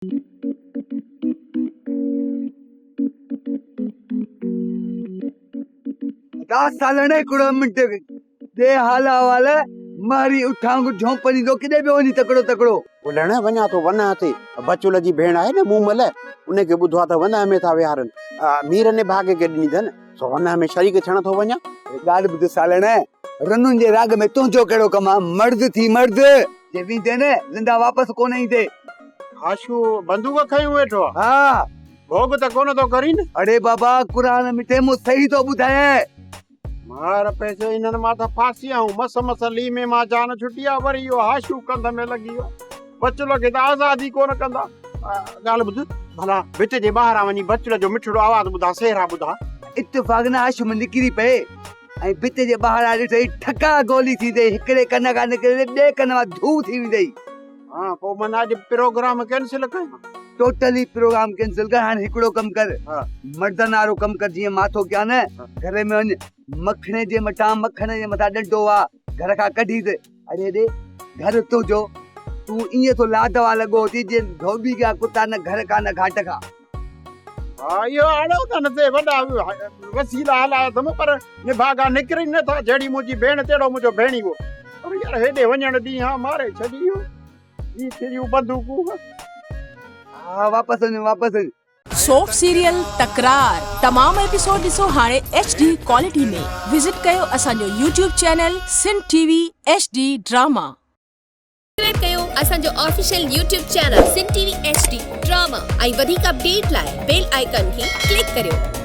ادا سالڻ هڪڙو منٽ ڏي حال احوال ماري اٺانگ جهونپڙيندو ڪيڏي پيو وڃي تڪڙو تڪڙو. ٻلهڻ وڃان ٿو ونهه تي بچول جي ڀيڻ آهي نه مومل ان کي ٻڌو آ ته ونهه ۾ ٿا ويهارن مير نڀاڳي کي ڏني اٿن سو ونهه ۾ شريڪ ٿيڻ ٿو وڃان. ڳالهه ٻڌ سالڻ رنن جي راڳ ۾ تنهنجو ڪهڙو ڪم آ مرد ٿي مرد جي ويندين نه زنده واپس ڪونه ايندين. هاشو بندوق کنيون ويٺو آ. ها. ڀوڳ ته ڪونه ٿو ڪرين. اڙي بابا قرآن مٺي مون صحيح ٿو ٻڌايانء. مار پئسي انهن مان ته ڦاسي آئون مس مس ليمي مان جان ڇٽي آ وري اهو هاشو ڪنڌ ۾ لڳي ويو. بچل کي ته آزاد ئي ڪونه ڪندا. ڳالهه ٻڌ ڀلا ڀت جي ٻاهران وڃي بچل جو مٺڙو آواز ٻڌان سهرا ٻڌان. اتفاق نه هاشو ۾ نڪري پئي ۽ ڀت جي ٻاهران ڏٺئي ٺڪا گولي ٿيندي هڪڙي ڪن کان نڪرندي ٻئي ڪن مان ڌو ٿي ويندي. ها پوء من اڄ پروگرام ڪينسل ڪيان. ٽوٽلي پروگرام ڪينسل ڪر هاڻي هڪڙو ڪم ڪر مردن وارو ڪم ڪر جيئن مان ٿو ڪيان نه گهر ۾ وڃ مکڻي جي مٿان مکڻ جي مٿان ڏنڊو آ گهر کان ڪڍي ته اڙي ڏي گهر تنهنجو تون ائين ٿو لادوا لڳو ٿي جيئن ڌوٻي جا ڪتا نه گهر کان نه گهاٽ کان. ها اهو اڙو ته نه تي وڏا وسيلا هلايا اٿم پر نڀاڳا نڪرن نه ٿا جهڙي منهنجي ڀيڻ تهڙو منهنجو ڀيڻيوو پر يار هيڏي وڃڻ ڏينهن ها ماري ڇڏي هو هي ٿريون بندوقون. ها واپس وڃ واپس وڃ. سوپ سيريل تڪرار تمام ايپيسوڊ ڏسو هاڻي ايڇ ڊي ڪوالٽي ۾ وزٽ ڪيو اسان جو YouTube channel Sindh T V H D drama. Subscribe ڪيو اسان جو official YouTube channel Sindh T V H D drama ۽ وڌيڪ اپڊيٽ لاء بيل آئيڪان کي ڪلڪ ڪريو.